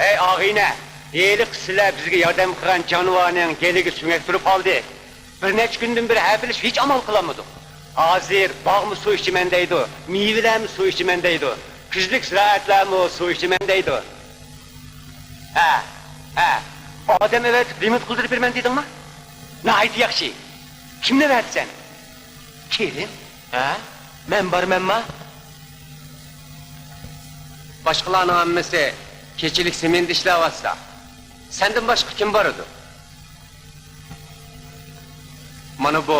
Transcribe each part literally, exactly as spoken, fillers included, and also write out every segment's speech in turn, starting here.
ھەي، ئاغىنە، ھېلىقى سىلەر بىزگە ياردەم قىلغان جانىۋارنىڭ گېلىگە سۆڭەك تۇرۇپ قالدى. بىر نەچچە كۈندىن بېرى ھەپىلىشىپ ھېچ ئامال قىلالمىدۇق. ھازىر باغمۇ سۇ ئىچىمەن دەيدۇ، مېۋىلەرمۇ سۇ ئىچىمەن دەيدۇ، كۈزلۈك زىرائەتلەرمۇ سۇ ئىچىمەن دەيدۇ. ھە، ھە، ئادەم ئەۋەتىپ رېمونت قىلدۇرۇپ بېرىمەن دېدىڭما؟ ناھايىتى ياخشى. كىمنى ئەۋەتىسەن؟ كېرىم؟ ھە؟ مەن بارمەنما؟ باشقىلارنىڭ ھەممىسى كېچىلىك سمېنىدا ئىشلەۋاتسا، سەندىن باشقا كىم بارىدۇ؟ مانا بۇ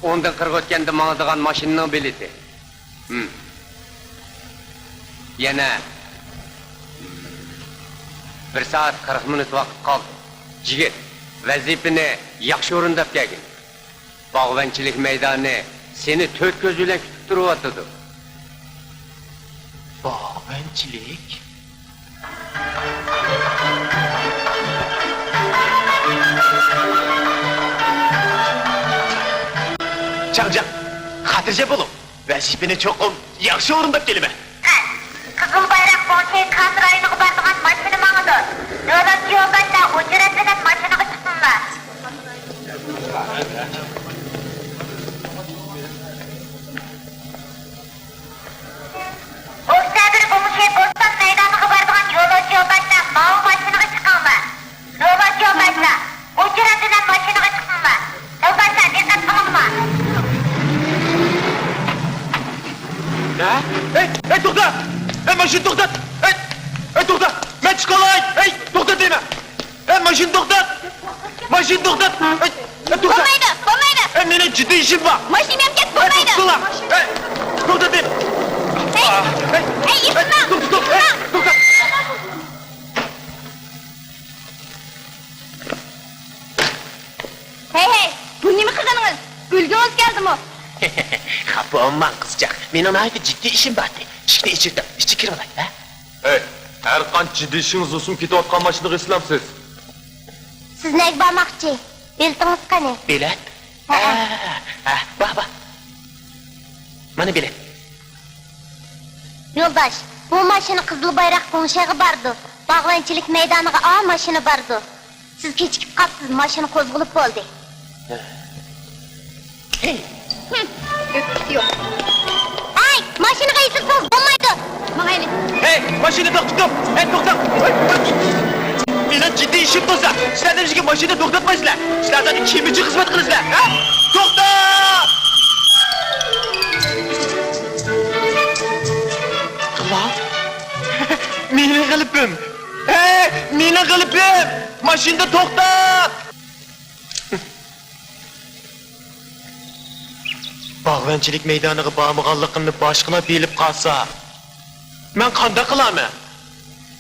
ئوندىن قىرىق ئۆتكەندە ماڭىدىغان ماشىنىنىڭ بېلىتى. ھىم. يەنە بىر سائەت قىرىق مىنۇت ۋاقىت قالدى. يىگىت، ۋەزىپىنى ياخشى ئورۇنداپ كەلگىن. باغۋەنچىلىك مەيدانى سېنى تۆت كۆز بىلەن كۈتۈپ تۇرۇۋاتىدۇ. باغۋەنچىلىك؟ چاڭجىياڭ، خاتىرجەم بولۇڭ. ۋەزىپىنى چوقۇم ياخشى ئورۇنداپ كېلىمەن. قىزىل بايراق بوڭشەي كان رايونىغا بارىدىغان ماشىنا ماڭىدۇ. يولۇچى يولداشلار ئوچرەت بىلەن ماشىنىغا چىقىڭلار. ئوكتەبىر بوڭشەي بوستان مەيدانىغا بارىدىغان يولۇچى يولداشلار ماۋۇ ماشىنىغا چىقىڭلار. يولداش يولداشلار، ئوچرەت بىلەن ماشىنىغا چىقىڭلار. يولداشلار، دىققەت قىلىڭلار. نە؟ ھەي، ھەي، توختا! ھەي، ماشىنا توختات! ھەي، ھەي، توختا! مەن چىقالاي! ھەي، توختا دەيمەن! ھەي، ماشىنا توختات! ماشىنا توختات! ھەي، ھەي، توختا! بولمايدۇ، بولمايدۇ! ھەي، مېنىڭ جىددىي ئىشىم بار! ماشىنا مېنىڭكى، ھەي، بولمايدۇ! توختىڭلار! ھەي، توختا دەيمەن! ھەي، ھەي، ھەي، ئېسىلما! توختا، توختا! ھەي، توختا! ھەي، ھەي، بۇ نېمە قىلغىنىڭىز؟ ئۆلگۈڭىز كەلدىمۇ؟ خاپا بولماڭ، قىزچاق. مېنىڭ ناھايىتى جىددىي ئىشىم بار ئىدى. ئىشىكنى ئېچىۋېتىڭ، ئىچىگە كىرىۋالاي، ھە؟ ھەي، ھەرقانچە جىددىي ئىشىڭىز بولسۇن، كېتىۋاتقان ماشىنىغا ئېسىلامسىز؟ سىز نەگە بارماقچى؟ بېلىتىڭىز قېنى؟ بېلەت؟ ھەئە. ھە، ھە، بار، بار. مانا بېلەت. يولداش، بۇ ماشىنا قىزىل بايراق بوڭشەيغا بارىدۇ. باغۋەنچىلىك مەيدانىغا ئا ماشىنا بارىدۇ. سىز كېچىكىپ قاپسىز، ماشىنا قوزغىلىپ بولدى. ھىم، ئۆپكىسى يوق. ھەي، ماشىنىغا ئېسىلسىڭىز بولمايدۇ. ماڭايلى. ھەي، ماشىنا توختىتىڭ! ھەي، توختاڭ! مېنىڭ جىددىي ئىشىم بولسا، سىلەر نېمىشقا ماشىنا توختاتمايسىلەر؟ سىلەر زادى كىمگە خىزمەت قىلىسىلەر، ھە؟ توختا! مېنىڭ غەلىبەم! ھەي، مېنىڭ غەلىبەم! ماشىنا توختا! باغۋەنچىلىك مەيدانىغا بارمىغانلىقىمنى باشقىلار بىلىپ قالسا، مەن قانداق قىلارمەن؟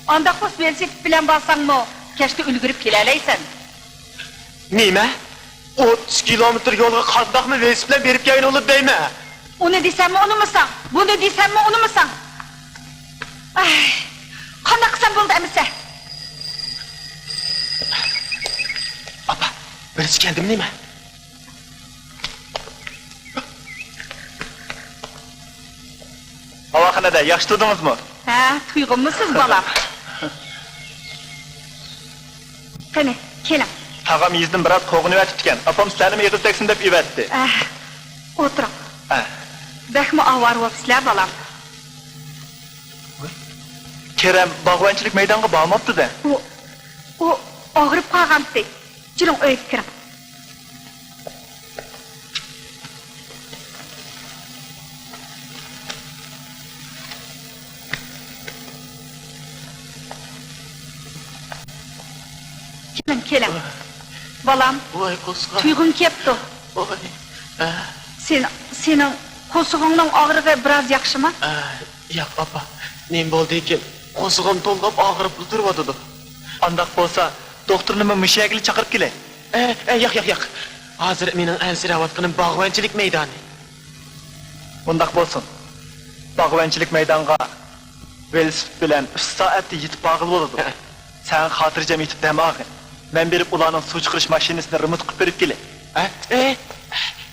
ئانداق بولسا ۋېلىسىپىت بىلەن بارساڭمۇ، كەچتە ئۈلگۈرۈپ كېلەلەيسەن. نېمە؟ ئوتتۇز كىلومېتىر يولغا قانداقمۇ ۋېلىسىپىت بىلەن بېرىپ كەلگىلى بولىدۇ دەيمەن؟ ئۇنى دېسەممۇ ئۇنىمىساڭ، بۇنى دېسەممۇ ئۇنىمىساڭ. ئاي، قانداق قىلسام بولدى ئەمىسە؟ ئاپا، بىرسى كەلدىمۇ نېمە؟ ھاۋاخانىدە ياخشى تۇردىڭىزمۇ؟ ھە، تۇيغۇممۇ سىز، بالام؟ قېنى، كېلىڭ. تاغام يېزىدىن بىراز قوغۇنۇۋېتىپتىكەن. ئاپام سىلەرنىمۇ ئېغىز تەگسۇن دەپ ئېۋەتتى. ئەھ، ئولتۇرۇڭ. ئەھ. بەكمۇ ئاۋارە بوپسىلەر، بالام. كېرەم باغۋەنچىلىك مەيدانغا بارماپتۇ-دە. ئۇ، ئۇ ئاغرىپ قالغانتى. جۈرۈڭ، ئۆيگە كىرىڭ. كېلىڭ، كېلىڭ. بالام، ۋاي قورسىقىم. تۇيغۇم كەپتۇ. ۋاي. ئە. سېنىڭ، سېنىڭ قورسىقىڭنىڭ ئاغرىقى بىراز ياخشىمۇ؟ ئە، ياق، ئاپا. نېمە بولدىكىن؟ قورسىقىم تولغاپ ئاغرىپلا تۇرۇۋاتىدۇ. ئانداق بولسا، دوختۇرنىمۇ مۇشۇ يەرگىلا چاقىرىپ كېلەي. ئە، ئە، ياق، ياق، ياق. ھازىر مېنىڭ ئەنسىرەۋاتقىنىم باغۋەنچىلىك مەيدانى. ئۇنداق بولسۇن. باغۋەنچىلىك مەيدانغا ۋېلىسىپىت بىلەن ئۈچ سائەتتە يېتىپ بارغىلى بولىدۇ. ھە. سەن خاتىرجەم يېتىپ دەم ئالغىن. مەن بېرىپ ئۇلارنىڭ سۇ چىقىرىش ماشىنىسىنى رېمونت قىلىپ بېرىپ كېلەي. ھە؟ ئە،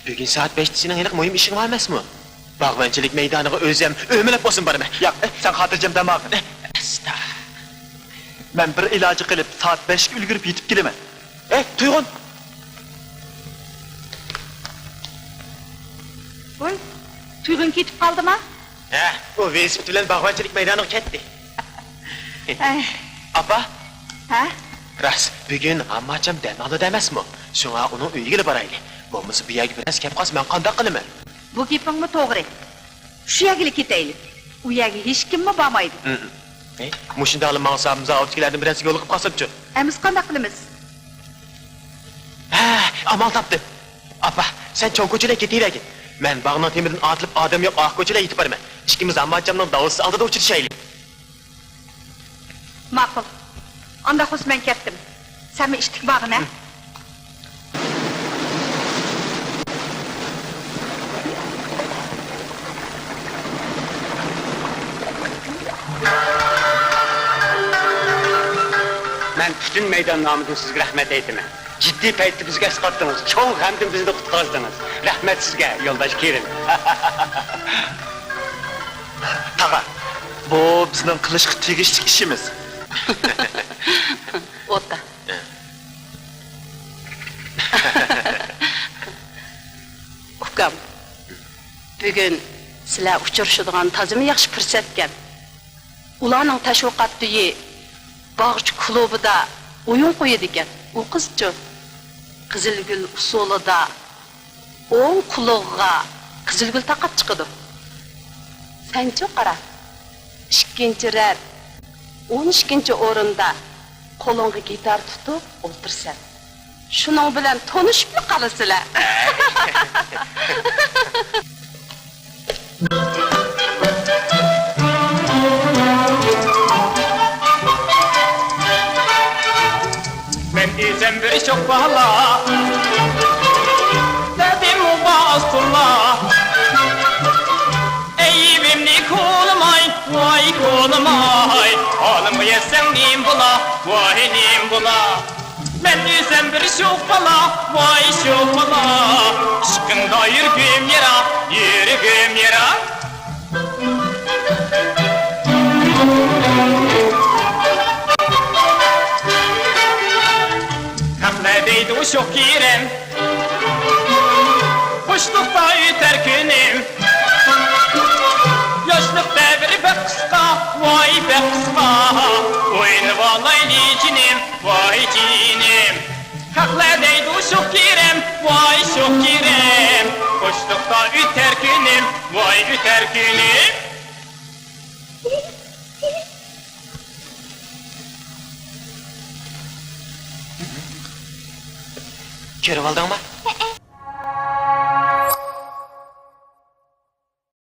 بۈگۈن سائەت بەشتە سېنىڭ ھېلىقى مۇھىم ئىشىڭ بار ئەمەسمۇ؟ باغۋەنچىلىك مەيدانىغا ئۆزۈم ئۆمىلەپ بولسۇن بارىمەن. ياق، سەن خاتىرجەم دەم ئالغىن. ئەستا. مەن بىر ئىلاجى قىلىپ، سائەت بەشكە ئۈلگۈرۈپ يېتىپ كېلىمەن. ئەي، تۇيغۇن! ۋوي، تۇيغۇن كېتىپ قالدىما؟ ھە، ئۇ ۋېلىسىپىت بىلەن باغۋەنچىلىك مەيدانىغا كەتتى. ئەي. ئاپا! ھە؟ راست، بۈگۈن ھامماچام دەم ئالىدۇ ئەمەسمۇ؟ شۇڭا ئۇنىڭ ئۆيىگىلا بارايلى. بولمىسا بۇ يەرگە بىرەرسى كەپ قالسا مەن قانداق قىلىمەن؟ بۇ گېپىڭمۇ توغرا. شۇ يەرگىلا كېتەيلى. ئۇ يەرگە ھېچكىممۇ بارمايدۇ. ھىم. ئەي، مۇشۇنداقلا ماڭسام زاۋۇتتىكىلەردىن بىرەرسىگە يولۇقۇپ قالسامچۇ؟ ئەمىسە قانداق قىلىمىز؟ ھە، ئامال تاپتىم. ئاپا، سەن چوڭ كوچىلارغا كېتىۋەرگىن. مەن باغنىڭ تېمىدىن ئاتلىنىپ ئادەم يوق ئارقا كوچىلارغا يېتىپ بارىمەن. ئىككىمىز ھامماچامنىڭ داۋۇسى ئالدىدا ئۇچرىشايلى. ماقۇل. ئانداق بولسا مەن كەتتىم. سەنمۇ ئىتتىك بارغىنە. مەن پۈتۈن مەيدان نامىدىن سىزگە رەھمەت ئېيتىمەن. جىددىي پەيتتە بىزگە ئەسقاتتىڭىز، چوڭ غەمدىن بىزنى قۇتقۇزدىڭىز. رەھمەت سىزگە، يولداش كېرىم. تاغا، بۇ بىزنىڭ قىلىشقا تېگىشلىك ئىشىمىز. ئوتا. ئۇكام، بۈگۈن سىلەر ئۇچرىشىدىغان تازىمۇ ياخشى پۇرسەتكەن. ئۇلارنىڭ تەشۋىقات ئۆيى باغچە كۇلۇبىدا ئويۇن قويىدىكەن. ئۇ قىزچۇ؟ قىزىلگۈل ئۇسسۇلىدا ئوڭ قۇلىقىغا قىزىلگۈل تاقاپ چىقىدۇ. سەنچۇ قارا، ئىككىنچى رەت، ئون ئىككىنچى ئورۇندا قولۇڭغا گىتار تۇتۇپ ئولتۇرىسەن. شۇنىڭ بىلەن تونۇشۇپلا قالىسىلەر. مەن ئۆزۈم بىر شوخ بالا، دەردىم مۇباستۇرلا. ئەيىبىمنى كولىماي، ۋاي كولىماي، ھالىمغا يەتسەڭ نېمە بولا، ۋاي نېمە بولا. مەن ئۆزۈم بىر شوخ بالا، ۋاي شوخ بالا. ئىشقىڭدا يۈرگۈم يارا، يۈرگۈم يارا. خەقلەر دەيدۇ شوخ كېرەم، بوشلۇقتا ئۆتەر كۈنۈم. ياشلىق دەۋرى بەك قىسقا، ۋاي بەك قىسقا. ئوينىۋالايلى جېنىم، ۋاي جېنىم. خەقلەر دەيدۇ شوخ كېرەم، ۋاي شوخ كېرەم. بوشلۇقتا ئۆتەر كۈنۈم، ۋاي ئۆتەر كۈنۈم. كۆرۈۋالدىڭمۇ؟ ھەئە،